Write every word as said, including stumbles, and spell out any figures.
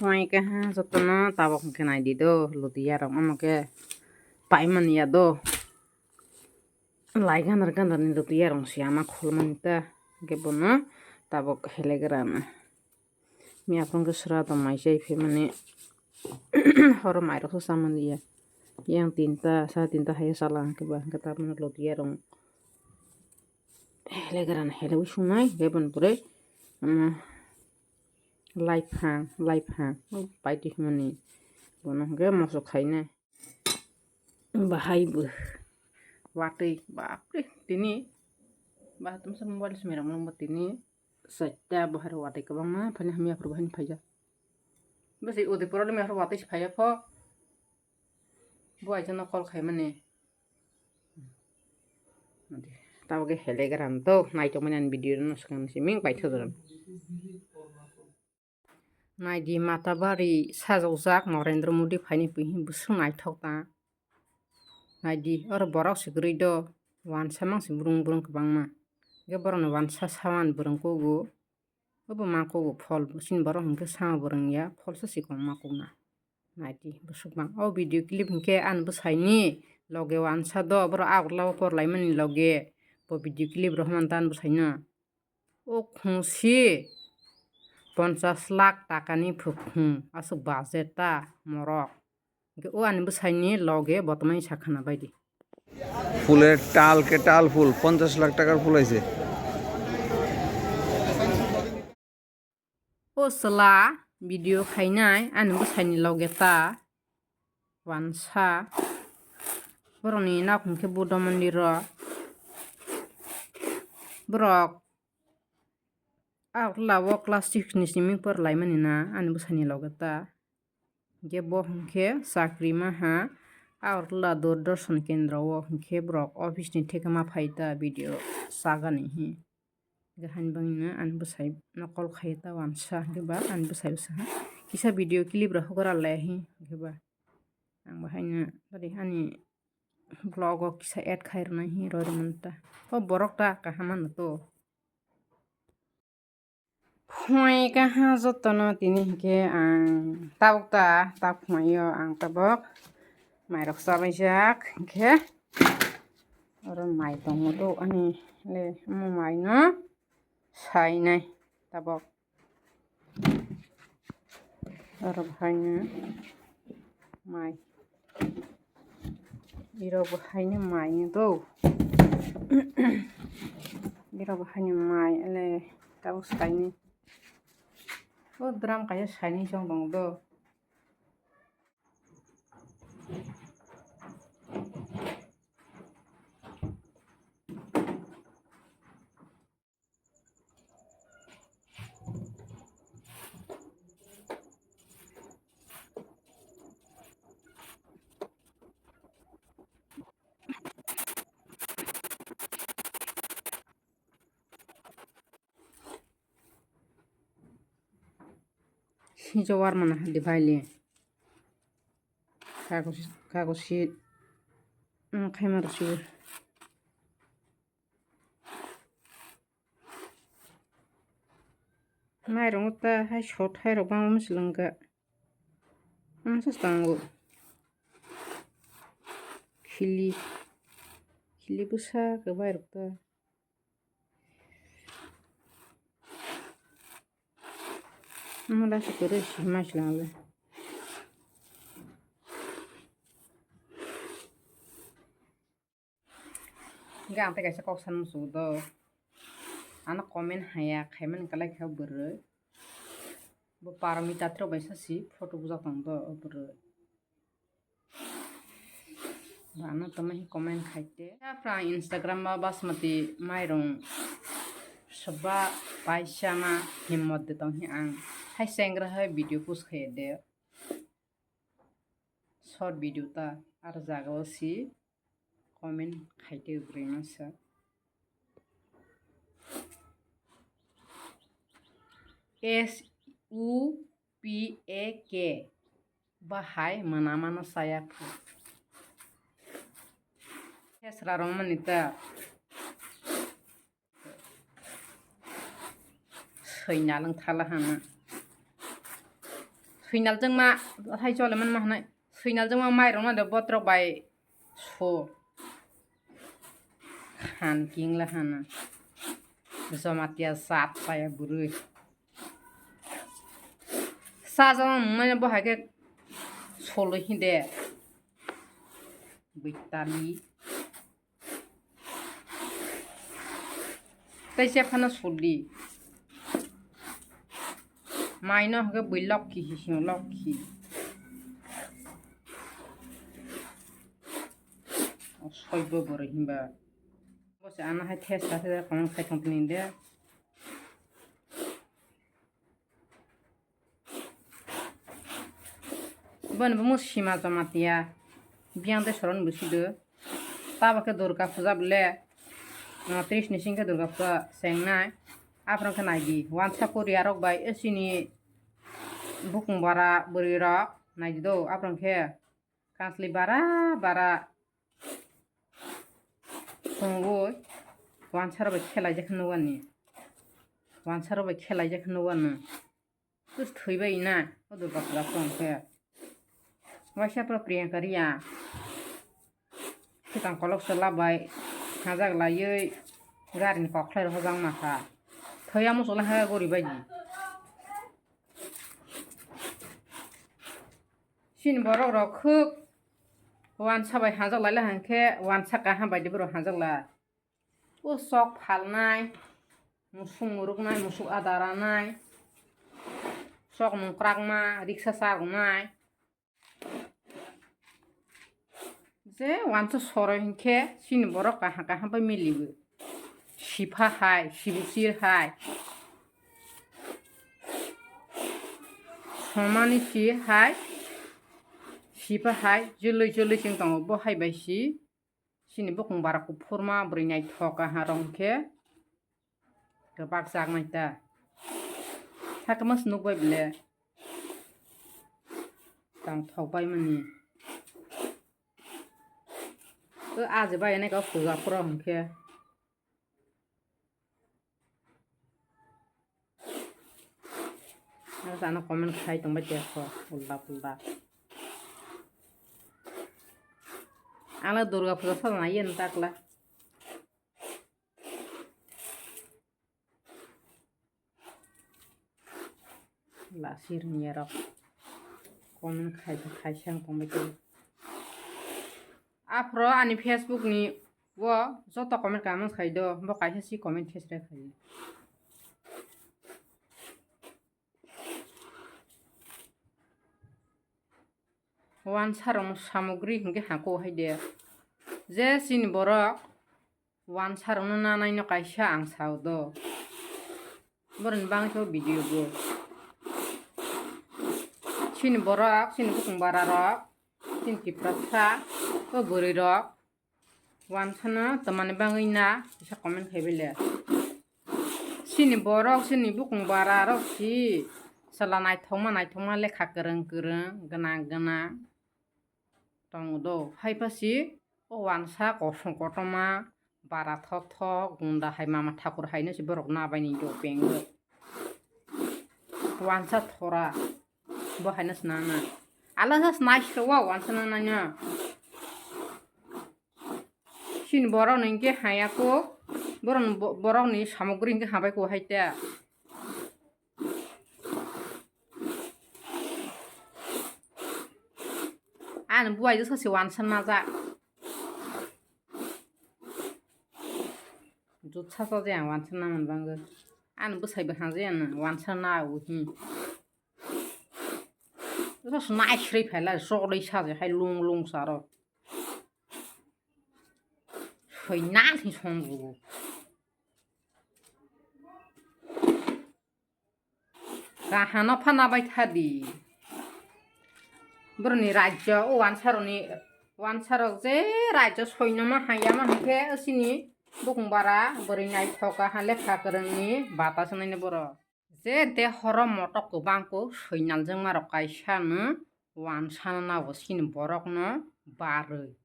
Phunai khe ha jotono tabok hwnkhe naidi do, ludiya rok omo khe paimani ya do. Lai gandar gandar ni ludiya rok se ama khulmani ta, hwnkhe bono tabok helegra na. Miya phung khe sra tong mai chai phaimani horo mairok se chamani ya. Yang tinta, sa tinta hai chala hwnkhe ba hwnkhe tabukno ludiya rok helegra na helewi sungnai hwnkhe boni pore, um, Laiphang, laiphang, o paiti hwnmani. Bono hwnkhe moso khainai. Bahai bo watwi, bapre, tini. Bah, tumsa mobile simi rok nangbo tini. Saita bahai rok watwi kwbangma, phani hamya phuru bahai phaiya. Bwsai Udaipur ni miyah rok watwi se phaiya pho. Bo aisa no call khaimani. Tabok khe helegra to naitokmani ani video no swkang simi paithago. Naidi Matabari sajokjak Narendra Modi phaini pui bwswk naithok ta. Naidi oro borok se kwrwi do, wansa mang se brung brung kwbangma. Hwnkhe borokni wansa sawan bwrwng kugo. Obo ma kugo phol bo, chini borok hwnkhe sama bwrwng ya, pholsa sikong ma kukna. Naidi bwswk bang. O video clip hwnkhe ani bwsaini loge wansa do, borok Agartala o por laimani loge bo video clip rohormani ta ani bwsaino. O khungsi ponchas lakh takani phukhung aswk budget ta morok. Hwnkhe o ani bwsaini loge botomani sakhana baidi. ফুলের টাল কে টাল ফুল, পঞ্চাশ লাখ টাকার ফুল আইছে। O chwla video khainai ani bwsaini loge ta wansa. Borokni nok hwnkhe Buddha mondir o. Borok Agartala o class six ni simi por laimani na ani bwsaini loge ta. Hwnkhe bo hwnkhe chakri maha Agartala Doordarshan Kendra o hwnkhe borok office ni theke ma phai ta video chagani hi. Hwnkhe haini bagwino ani bwsai no call khai ta wansa hwnkhe ba ani bwsai bwsa ha kisa video clip rok hukora lai hi hwnkhe ba ang bo haino bari ani vlog o kisa add khai rwnai hi rw rwmani ta. O borok ta kaham mano to. Phunai khe ha jotono tini hinkhe ang tabuk ta, ta phunai o ang tabuk mairok chabaijak hinkhe oro mai tongo do ani le omo mai no sainai tabuk oro bo haino mai. Iro bo haino mai ni do. Iro bo haino mai ele tabuk saini. O drum kaisa saini chong tong do. Sinjo warmana hadi baile. Kagos, kagos si, mm, khaima rw sibo. Mairung ta hai sot hai rok bang mslang ga. Ang sa stango. Khili. Khili bwsa kwbai rok ta. Omo lasa kwrwi se maichwlangwi. Hingke ang tei kaisa kok sanw muchungo do. Ano comment haya khaimani kwlai kha bwrwi. Bo Parmita Trok bai sasi photo bujak tong do o bwrwi. Bana tongma hi comment khaite. Yapra ang Instagram o Basmati mairung soba paisa ma himmot de tong hi ang. Hai sengra hai video post khaide. Short video ta ar jaga o si comment khaite bwrwi masa. S U P A K. Bahai mana mana saya phu. Hesra rong mani ta. Soi nalwng thala hana. Swinal jwngma hai chole manma hwnwi. Swinal jwngma mairokno de botrok bai su. Khan kingla hana. Jamatia jat paya bwrwi. Sajak nang nai bo hai khe solo hinde. Bitali. Tei se phano sudi. Maino hwnkhe bui lokhi hising lokhi. Soibo bwrwi hinba. Bo se ano hai thesta thesta comment khai tong tini de. Boni bumo Sima Jamatia, biyang de soron busido. Tabo khe Durga Puja bole, ah, tris ni sing khe Durga Puja sengnai. Aphano khe naidi, wansa Korea rok bai, eh, chini bukung bara bwrwi rok naidi do, aphano khe kasli bara bara songwi wansa rok bai khelaijak khe nukani, wansa rok bai khelaijak khe nukani. Tus thwi bai na, o Durga Puja song khe. Waisa pura Priyanka Riya. Khitang kolok se labai, hajak laiwi, gari ni kok khlai rok hojak ma kha. Thwi amo chwla ha gori bai di. Chini borok rok khuk wansa bai hajak lai la hwn khe, wansa kaham bai di borok hajak la. O sok phalnai, musuk muruknai, musuk ada ranai, sok nung kwrakma, riksa charwnai. Je wansa soroi hinkhe chini borok kaham kaham bai milibo. Sipha hai, sibuchir hai, somani si hai, sipha hai, joloi joloi chwng tongo bo hai bai si. Chini bukung bara kuphurma bwrwi naithok kaham rok hinkhe kwbak chak nai ta. Hakhe mas nuk bai bole tang thok bai mani. O aje bai nai ka puja phuro hinkhe. Ang sana comment khai tong bai tei kho, ulda pulda. Ang le Durga Puja sajana yen takla. Lasi rwngya rok comment khai khai sang tong bai tei. Aphro ani Facebook ni o joto comment kamo khai do, bo kaisa si comment khe sre khai. Wansarokno samogri hinkhe hako hai de. Je chini borok wansarokno nanaino kaisa ang sao do. Borokni bagwi khe o video bo. Chini borok, chini bukung bara rok, chini Tiprasa, o bwrwi rok. Wansano twmani bagwi na kisa comment khai bai le. Chini borok, chini bukung bara rok si chwla naithokma naithokma lekha kwrwng kwrwng gwnang gwnang tongo do. Hai pha si o wansa kosong kotorma bara thok thok gunda hai mama thakur hai no si borok na bai ni do peng do. Wansa thora bo hai no sna na. Ala sa snai sro wa wansa na na nya. Chini borok ni hinkhe haya kuk, borok ni bo-, borok ni samogri hinkhe habai kuk hai ta. Ani buai do sasi wansa najak. Jut sa sa je ang wansa na man bang. Ani bwsai bwkha je ang wansa na u hi. Sasi nai sri phaila sogri sa je hai lung lung sa ro. Soi nang si song bu. Kahano phana bai thadi. Boroni rajyo o wansaroni, wansarok je rajyo soinoma haya ma hwnkhe sini bukung bara bwrwi naithoka ha lekha kwrwngni bata sanaini borok. Je de horo motok kwbangko soinal jwngmarok kaisa no wansana nabo sini borokno barwi.